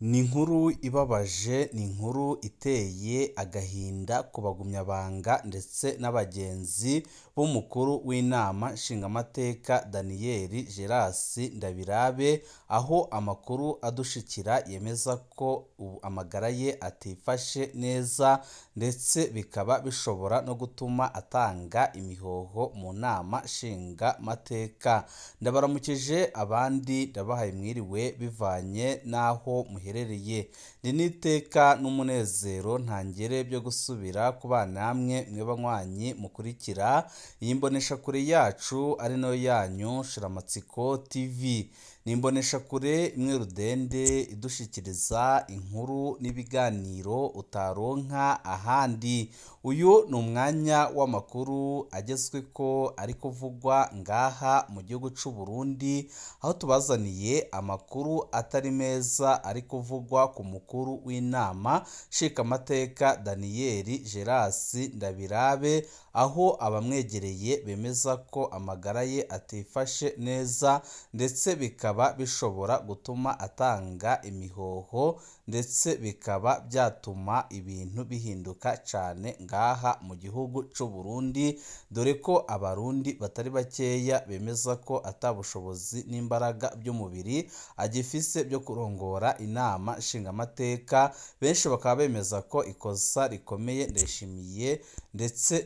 Ni inkuru ibabaje, ni inkuru iteye agahinda ku bagumyabanga ndetse n'abagenzi b'umukuru w'inama nshingamateka Daniel Geras Ndabirabe, aho amakuru adushikira yemeza ko ubu amagara ye atifashe neza ndetse bikaba bishobora no gutuma atanga imihoho mu nama nshingamateka. Ndabaramukije abandi ndabahaye mwiriwe bivanye n'aho muherereye. Ni n'iteka n'umunezero ntangere byo gusubira ku bana namwe mwe banywanyi mukurikira iyi mboneshakure yacu ari nayo yanyu Shiramatsiko TV. Ni imboneshakure imwe rudende idushikiriza inkuru n'ibiganiro utaronka ahandi. Uyu ni umwanya w'amakuru agezweko ari kuvugwa ngaha mu gihugu c'u Burundi, aho tubazaniye amakuru atari meza ari kuvugwa ku mukuru w'inama nshingamateka Daniel Geras Ndabirabe, aho abamwegereye bemeza ko amagara ye atifashe neza ndetse bikaba bishobora gutuma atanga imihoho ndetse bikaba byatuma ibintu bihinduka cyane ngaha mu gihugu c'u Burundi, dore ko abarundi batari bakeya bemeza ko atabushobozi n'imbaraga by'umubiri agifise byo kurongora inama nshingamateka. Benshi bakaba bemeza ko ikosa rikomeye Ndayishimiye ndetse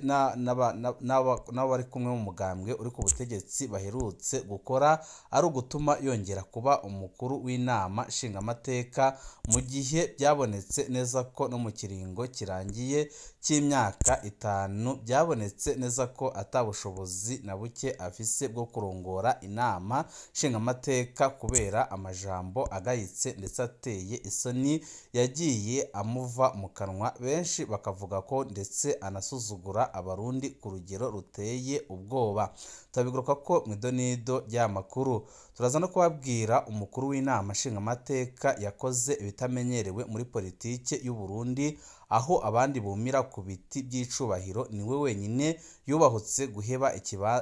n'abari kumwe mu mugambwe uri ku butegetsi baherutse gukora ari ugutuma yongera kuba umukuru w'inama nshingamateka, mu gihe byabonetse neza ko no mu kiringo kirangiye cy'imyaka 5 byabonetse neza ko atabushobozi na buke afise bwo kurongora inama nshingamateka kubera amajambo agayitse ndetse ateye isoni yagiye amuva mu kanwa. Benshi bakavuga ko ndetse anasuzugura abarundi ku rugero ruteye ubwoba. Turabigaruka ko mu idonido ry'amakuru turaza no kubabwira umukuru w'inama nshingamateka yakoze ibitamenyerewe muri politike y'u Burundi, aho abandi bumira ku biti by'icubahiro niwe wenyine yubahutse guheba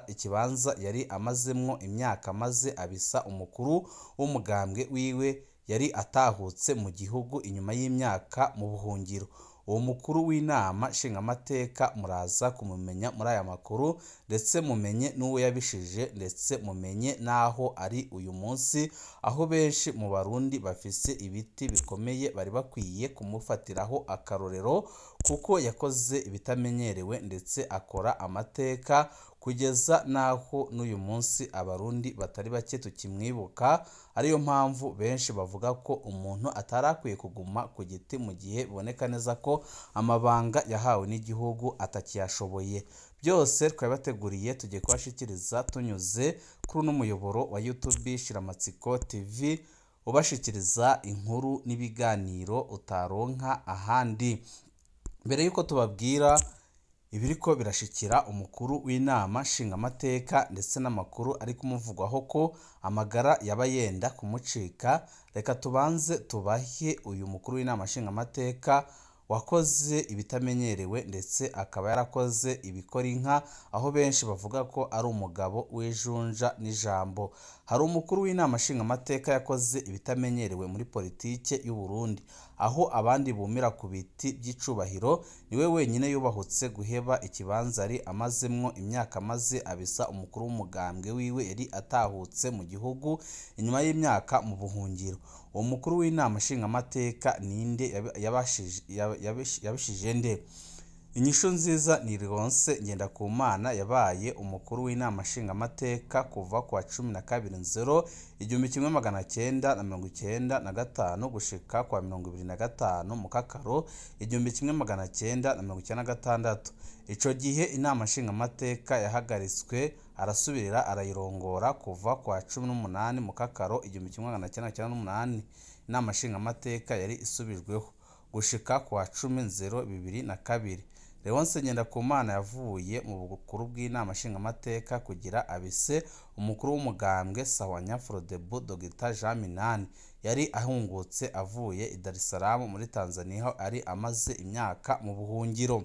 ikibanza yari amazemwo imyaka maze abisa umukuru w'umugambwe wiwe yari atahutse mu gihugu inyuma y'imyaka mu buhungiro. Uwo mukuru w'inama nshingamateka muraza kumumenya muri aya makuru, ndetse mumenye n'uwo yabishije, ndetse mumenye n'aho ari uyu munsi, aho benshi mu barundi bafise ibiti bikomeye bari bakwiye kumufatiraho akarorero, kuko yakoze ibitamenyerewe ndetse akora amateka kugeza n'aho n'uyu munsi abarundi batari bake tukimwibuka. Ariyo mpamvu benshi bavuga ko umuntu atarakwiye kuguma ku giti mu gihe biboneka neza ko amabanga yahawe n'igihugu atakiyashoboye. Byose twabibateguriye tugiye kubashikiriza tunyuze kuri uno muyoboro wa YouTube Shiramatsiko TV, ubashikiriza inkuru n'ibiganiro utaronka ahandi. Mbere yuko tubabwira ibiriko birashikira umukuru w'inama nshingamateka ndetse n'amakuru ari kumuvugwaho ko amagara yaba yenda kumucika, reka tubanze tubahe uyu mukuru w'inama nshingamateka wakoze ibitamenyerewe ndetse akaba yarakoze ibikora inka, aho benshi bavuga ko ari umugabo w'ijunja n'ijambo. Hari umukuru w'inama nshingamateka yakoze ibitamenyerewe muri politike y'u Burundi, aho abandi bumira ku biti by'icubahiro niwe wenyine yubahutse guheba ikibanza ari amazemwo imyaka maze abisa umukuru w'umugambwe wiwe yari atahutse mu gihugu inyuma y'imyaka mu buhungiro. Uwo mukuru w'inama nshingamateka ninde yabishije nde? Inyishu nziza ni Leonce Ngendakumana yabaye umukuru w'inama nshingamateka kuva ku wa 12 Nzero 1995 gushika kwa 25 Mukakaro 1996. Ico gihe inama nshingamateka yahagaritswe arasubirira arayirongora kuva kwa 18 Mukakaro 1998. Inama nshingamateka yari isubijweho gushika kwa 10 Nzero 2002. Leonce Ngendakumana yavuye mu bukuru bw'inama nshingamateka kugira abise umukuru w'umugambwe Sawanya Frodebu Dr Jean Minani yari ahungutse avuye i Dar es Salaam muri Tanzania, ari amaze imyaka mu buhungiro.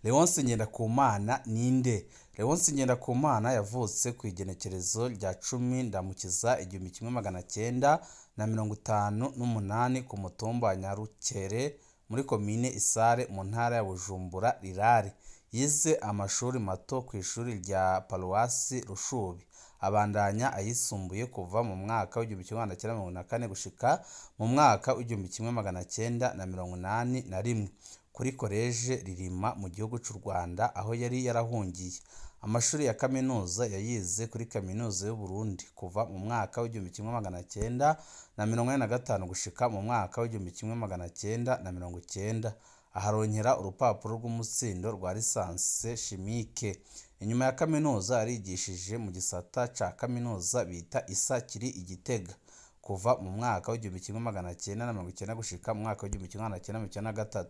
Leonce Ngendakumana ninde? Léonce Ngendakumana yavutse ku igenekerezo rya 10 Ndamukiza 1958 ku mutumba wa Nyarukere muri komine Isare mu ntara ya Bujumbura Rirare. Yize amashuri mato ku ishuri rya Paruwasi Rushubi, abandanya ayisumbuye kuva mu mwaka w'1974 gushika mu mwaka w'1981 kuri Koleje Ririma mu gihugu c'u Rwanda aho yari yarahungiye. Amashuri ya kaminuza yayize kuri Kaminuza y'u Burundi kuva mu mwaka w'1985 gushika mu mwaka w'1990, aharonkera urupapuro rw'umutsindo rwa licence chimique. Inyuma ya kaminuza yarigishije mu gisata ca kaminuza bita ISA kiri i Gitega kuva mu mwaka w'1990 gushika mu mwaka w'1993.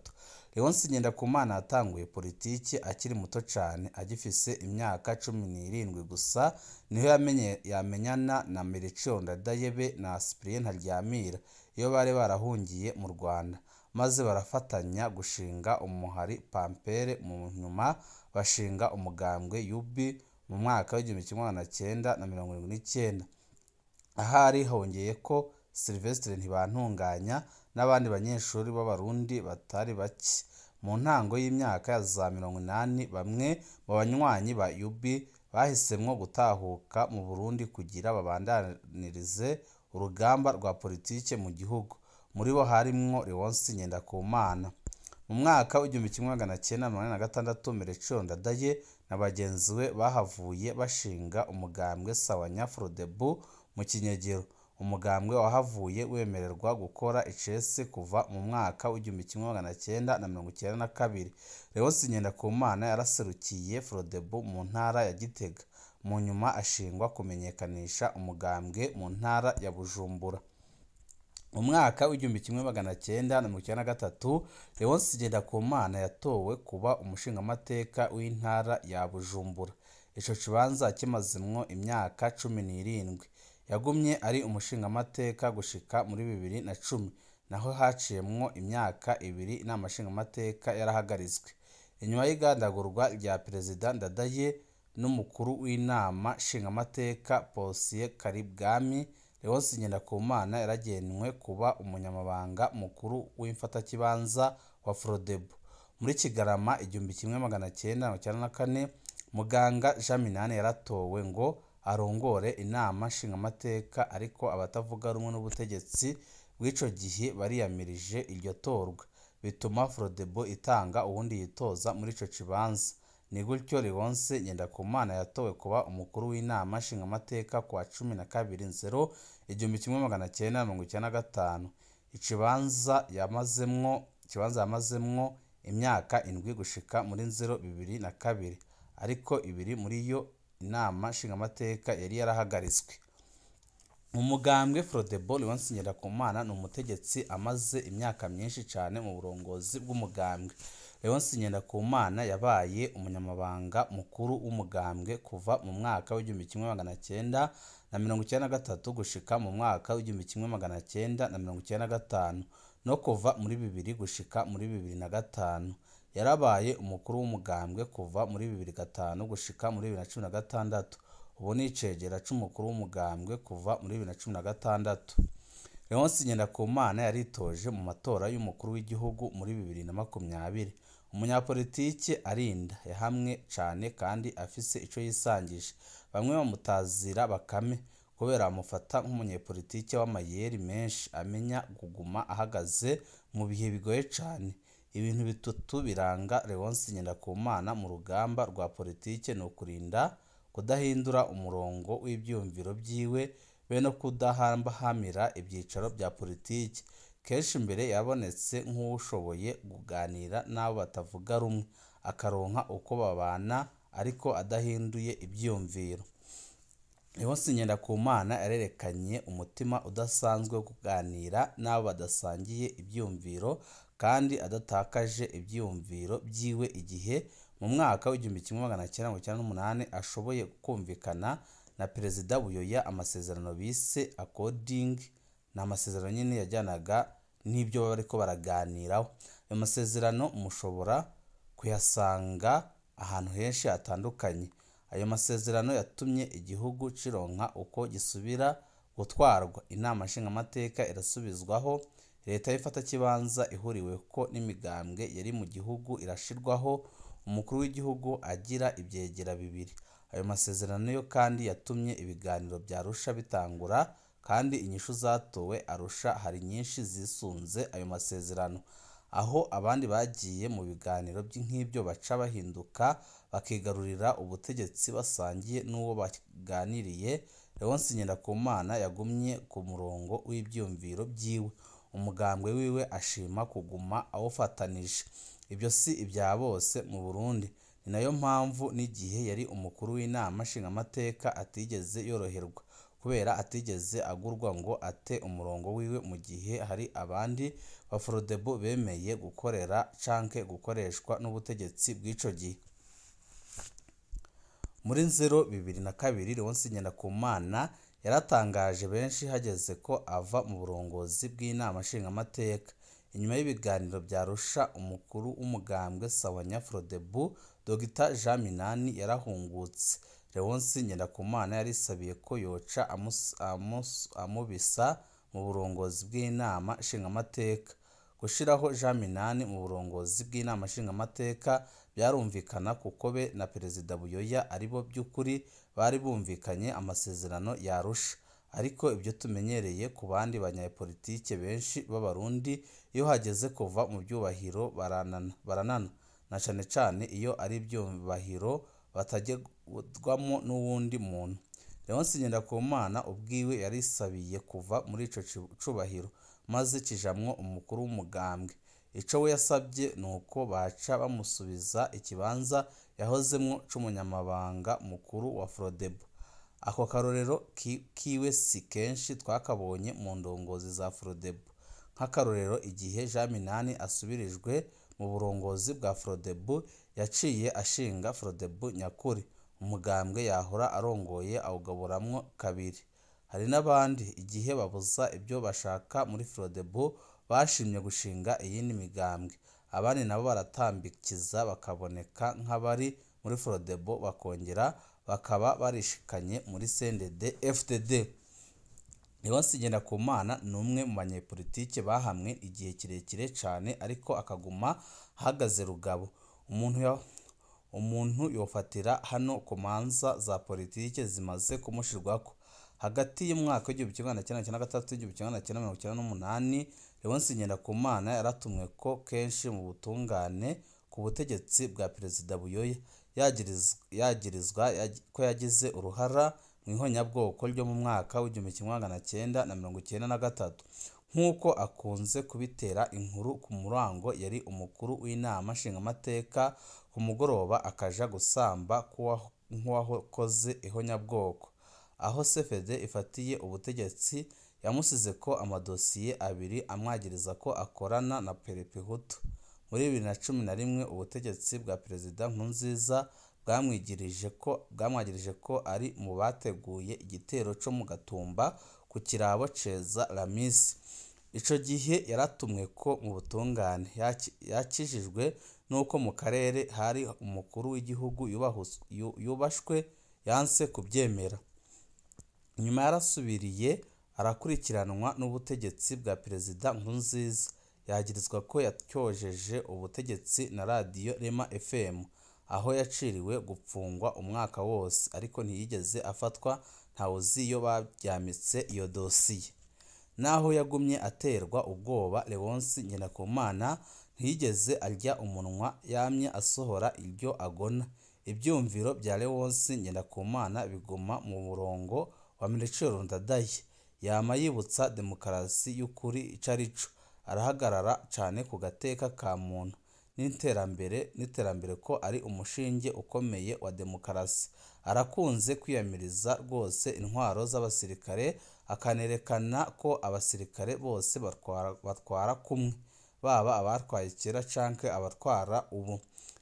Léonce Ngendakumana yatanguye politiki akiri muto cane, agifise imyaka 17 gusa niho yamenyana na Melchior Ndadaye na Cyprien Ntaryamira iyo bari barahungiye mu Rwanda, maze barafatanya gushinga umuhari Pampere, mu nyuma bashinga umugambwe UB mu mwaka w'1979. Ahari hongeye ko Sylvestre Ntibantunganya n'abandi banyeshuri b'Abarundi batari bake. Mu ntango y'imyaka ya za 80 bamwe mu banywanyi ba UB bahisemwo gutahuka mu Burundi kugira babandanirize urugamba rwa politike mu gihugu. Muri bo harimwo Léonce Ngendakumana. Mu mwaka w'1986 Melchior Ndadaye na bagenzi be bahavuye bashinga umugambwe Sawanya Frodebu mu Kinyegero. Umugambwe wahavuye wemererwa gukora icese kuva mu mwaka w'1992. Léonce Ngendakumana yaraserukiye Frodebu mu ntara ya Gitega, mu nyuma ashingwa kumenyekanisha umugambwe mu ntara ya Bujumbura. Mu mwaka w'1993 Léonce Ngendakumana yatowe kuba umushingamateka w'intara ya Bujumbura. Ico kibanza kimazemwo imyaka 17. Yagumye ari umushingamateka gushika muri 2010, naho haciyemwo imyaka 2 inama nshingamateka yarahagaritswe. Inyuma y'igandagurwa rya Perezida Ndadaye n'umukuru w'inama nshingamateka Posiyani Karibwami, Léonce Ngendakumana yaragenwe kuba umunyamabanga mukuru w'imfatakibanza wa Frodebu. Muri Kigarama 1994 Muganga Jean Minani yaratowe ngo arongore inama nshingamateka, ariko abatavuga rumwe n'ubutegetsi bw'ico gihe bariyamirije iryo torwa, bituma Frodebu itanga uwundi yitoza muri ico kibanza. Ni gutyo Léonce Ngendakumana yatowe kuba umukuru w'inama nshingamateka kuwa 12 Nzero 1995. Ikibanza yamazemwo imyaka 7 gushika muri Nzero 2002, ariko 2 muri yo inama nshingamateka yari yarahagaritswe. Mu mugambwe Frodebu, Léonce Ngendakumana ni umutegetsi amaze imyaka myinshi cane mu burongozi bw'umugambwe. Léonce Ngendakumana yabaye umunyamabanga mukuru w'umugambwe kuva mu mwaka w'1993 gushika mu mwaka w'1995 no kuva muri 2000 gushika muri 2005. Yarabaye umukuru w'umugambwe kuva muri 2005 gushika muri 2016. Ubu ni icegera c'umukuru w'umugambwe kuva muri 2016. Léonce Ngendakumana yaritoje mu matora y'umukuru w'igihugu muri 2020. Umunyapolitike arinda yahamwe cane kandi afise ico yisangije. Bamwe bamutazira Bakame kubera bamufata nk'umunyepolitike w'amayeri menshi, amenya kuguma ahagaze mu bihe bigoye cane. Ibintu bitatu biranga Léonce Ngendakumana mu rugamba rwa politike ni ukurinda kudahindura umurongo w'ivyumviro vyiwe be no kudahambahamira ivyicaro vya politike. Kenshi mbere yabonetse nk'uwushoboye kuganira n'abo batavuga rumwe, akaronka uko babana ariko adahinduye ivyiyumviro. Léonce Ngendakumana yarerekanye umutima udasanzwe wo kuganira n'abo badasangiye ivyiyumviro kandi adatakaje ivyiyumviro vyiwe igihe mu mwaka w'1998 ashoboye kumvikana na Perezida Buyoya amasezerano bise according, ni amasezerano nyine yajyanaga n'ibyo baba bariko baraganiraho. Ayo masezerano mushobora kuyasanga ahantu henshi hatandukanye. Ayo masezerano yatumye igihugu cironka uko gisubira gutwarwa, inama nshingamateka irasubizwaho, leta y'ifatakibanza ihuriweko n'imigambwe yari mu gihugu irashirwaho, umukuru w'igihugu agira ivyegera bibiri. Ayo masezerano niyo kandi yatumye ibiganiro vya Arusha bitangura, kandi inyishu zatowe Arusha hari nyinshi zisunze ayo masezerano. Aho abandi bagiye mu biganiro nk'ivyo baca bahinduka bakigarurira ubutegetsi basangiye n'uwo baganiriye, Léonce Ngendakumana yagumye ku murongo w'ivyiyumviro vyiwe, umugambwe wiwe ashima kuguma awufatanije. Ivyo si ivya bose mu Burundi, ni nayo mpamvu n'igihe yari umukuru w'inama nshingamateka atigeze yoroherwa, kubera atigeze agurwa ngo ate umurongo wiwe mu gihe hari abandi ba Frodebu bemeye gukorera canke gukoreshwa n'ubutegetsi bw'ico gihe. Muri Nzero 2002 Léonce Ngendakumana yaratangaje benshi hageze ko ava mu burongozi bw'inama nshingamateka. Inyuma y'ibiganiro vya Arusha, umukuru w'umugambwe Sawanya Frodebu Dr Jean Minani yarahungutse. Léonce Ngendakumana yarisabiye ko yoca amubisa mu burongozi bw'inama nshingamateka. Gushiraho Jean Minani mu burongozi bw'inama nshingamateka byarumvikana kuko be na Perezida Buyoya aribo by'ukuri bari bumvikanye amasezerano ya Arusha. Ariko ibyo tumenyereye ku bandi banyapolitike benshi b'Abarundi, iyo hageze kuva mu byubahiro baranana, na cane cane iyo ari ivyubahiro batagerwamo n'uwundi muntu. Léonce Ngendakumana ubwiwe yarisabiye kuva muri ico cubahiro, maze kijamwo umukuru w'umugambwe. Ico we yasabye nuko baca bamusubiza ikibanza yahozemwo c'umunyamabanga mukuru wa Frodebu. Ako karorero kiwe si kenshi twakabonye mu ndongozi za Frodebu. Nk'akarorero, igihe Jean Minani asubirijwe mu burongozi bwa Frodebu, yaciye ashinga Frodebu nyakuri, umugambwe yahora arongoye awugaburamwo kabiri. Hari n'abandi igihe babuza ibyo bashaka muri Frodebu bashimye gushinga iyindi migambwe, abandi nabo baratambikiza bakaboneka nk'abari muri Frodebu bakongera bakaba barishikanye muri CNDD FDD. Léonce Ngendakumana ni umwe mu banyepolitike bahamwe igihe kirekire cane, ariko akaguma ahagaze rugabo. Umuntu yofatira hano ku manza za politike zimaze kumushirwako. Hagati y'umwaka w'1993 n'1998, Léonce Ngendakumana yaratumwe ko kenshi mu butungane ku butegetsi bwa Perezida Buyoya, yagirizwa ko yagize uruhara mu ihonyabwoko ryo mu mwaka w'1993. Nk'uko akunze kubitera inkuru ku murango, yari umukuru w'inama nshingamateka, ku mugoroba akaja gusamba nk'uwakoze ihonyabwoko. Aho CFD ifatiye ubutegetsi, yamusize ko amadosiye abiri amwagiriza ko akorana na Perepihutu. Muri 2011 ubutegetsi bwa Perezida Nkurunziza bwamwagirije ko ari mu bateguye igitero co mu Gatumba ku kirabo Ceza Ramisi. Ico gihe yaratumwe ko mu butungane, yakijijwe nuko mu karere hari umukuru w'igihugu yubashwe yanse kubyemera. Nyuma yarasubiriye arakurikiranwa n'ubutegetsi bwa Perezida Nkurunziza, yagirizwa ko yatyojeje ubutegetsi na radiyo Rema FM, aho yaciriwe gupfungwa umwaka wose, ariko ntiyigeze afatwa, ntawuzi iyo baryamitse iyo dosiye. Naho yagumye aterwa ubwoba, Léonce Ngendakumana ntiyigeze arya umunwa, yamye asohora iryo agona. Ivyumviro vya Léonce Ngendakumana biguma mu murongo wa Melchior Ndadaye, yama yibutsa demokarasi y'ukuri ico arico, arahagarara cane ku gateka ka muntu n'iterambere ko ari umushinge ukomeye wa demokarasi. Arakunze kwiyamiriza rwose intwaro z'abasirikare, akanerekana ko abasirikare bose batwara kumwe, baba abatwaye kera canke abatwara ubu.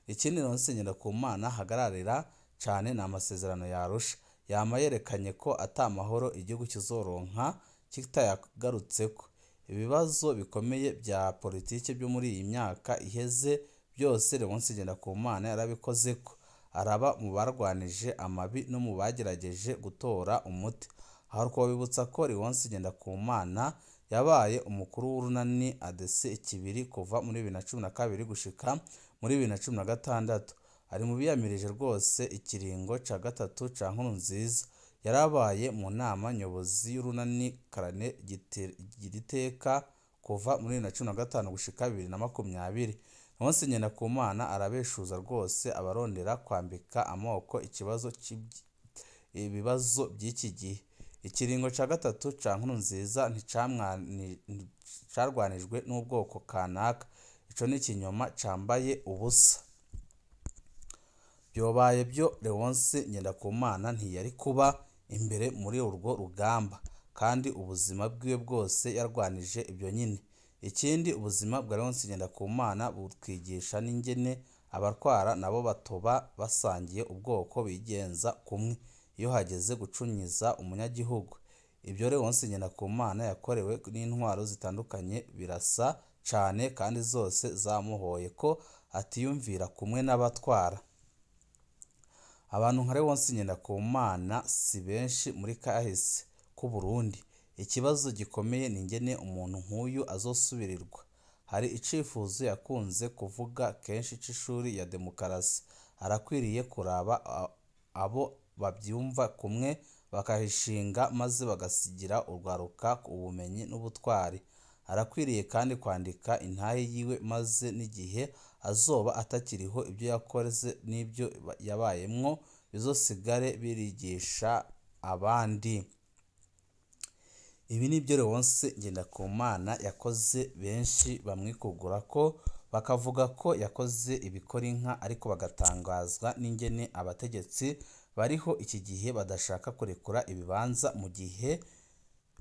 Ikindi Léonce Ngendakumana ahagararira cane ni amasezerano ya Arusha, yama yerekanye ko ata mahoro igihugu kizoronka kitayagarutseko. Ibibazo bikomeye vya politike byo muri iyi myaka iheze byose Léonce Ngendakumana yarabikozeko. araba mu barwanije amabi no mu bagerageje gutora umuti. Aha twabibutsa ko Léonce Ngendakumana yabaye umukuru w'urunani ADC Ikibiri kuva muri 2012 gushika muri 2016. Ari mu biyamirije rwose ikiringo ca gatatu ca Nkurunziza. Yarabaye mu nama nyobozi y'urunani Karane Giriteka kuva muri 2015 gushika 2020. Léonce Ngendakumana arabeshuza rwose abarondera kwambika amoko ikibazo ibibazo by'iki gihe. Ikiringo ca gatatu ca Nkurunziza nticarwanijwe n'ubwoko kanaka. Ico ni ikinyoma cambaye ubusa. Byobaye byo Léonce Ngendakumana ntiyari kuba imbere muri urwo rugamba, kandi ubuzima bwiwe bwose yarwanije ibyo nyine. Ikindi, ubuzima bwa Léonce Ngendakumana butwigisha n'ingene abatwara nabo batoba basangiye ubwoko bigenza kumwe iyo hageze gucunyiza umunyagihugu. Ibyo Léonce Ngendakumana yakorewe n'intwaro zitandukanye birasa cane kandi zose zamuhoye ko atiyumvira kumwe n'abatwara. Abantu nka Léonce Ngendakumana si benshi muri kahise k'u Burundi. Ikibazo gikomeye ni ingene umuntu nk'uyu azosubirirwa. Hari icifuzo yakunze kuvuga kenshi c'ishuri ya demokarasi. Arakwiriye kuraba abo bavyumva kumwe bakahishinga maze bagasigira urwaruka ubumenyi n'ubutwari. Arakwiriye kandi kwandika intahe yiwe maze n'igihe azoba atakiriho ibyo yakoze n'ibyo yabayemwo bizosigare birigisha abandi. Ibi nibyo Léonce Ngendakumana yakoze, benshi bamwikugura ko bakavuga ko yakoze ibikora inka, ariko bagatangazwa n'ingene abategetsi bariho iki gihe badashaka kurekura ibibanza mu gihe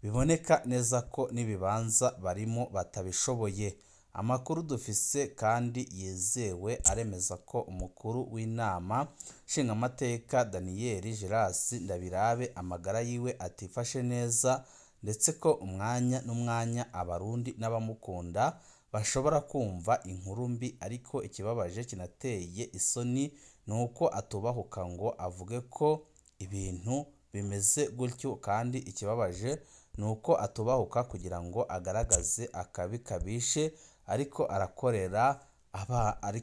biboneka neza ko n'ibibanza barimo batabishoboye. Amakuru dufise kandi yizewe aremeza ko umukuru w'inama nshingamateka Daniel Gerard Ndabirabe amagara yiwe atifashe neza, ndetse ko umwanya n'umwanya abarundi n'abamukunda bashobora kumva inkuru mbi, ariko ikibabaje kinateye isoni ni uko atubahuka ngo avuge ko ibintu bimeze gutyo, kandi ikibabaje ni uko atubahuka kugira ngo agaragaze akabi kabishe ariko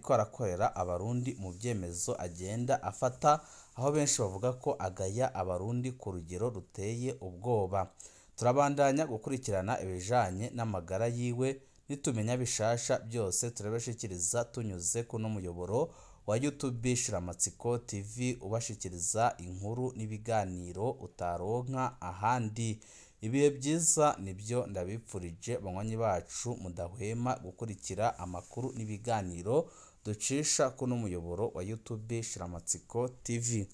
arakorera abarundi mu byemezo agenda afata, aho benshi bavuga ko agaya abarundi ku rugero ruteye ubwoba. Turabandanya gukurikirana ibijanye n'amagara yiwe, nitumenya bishasha byose turabashikiriza tunyuze kuno muyoboro wa YouTube Shiramatsiko TV, ubashikiriza inkuru n'ibiganiro utaronka ahandi. Ibihe byiza nibyo ndabipfurije banywanyi bacu mudahwema gukurikira amakuru n'ibiganiro ducisha kuno muyoboro wa YouTube Shiramatsiko TV.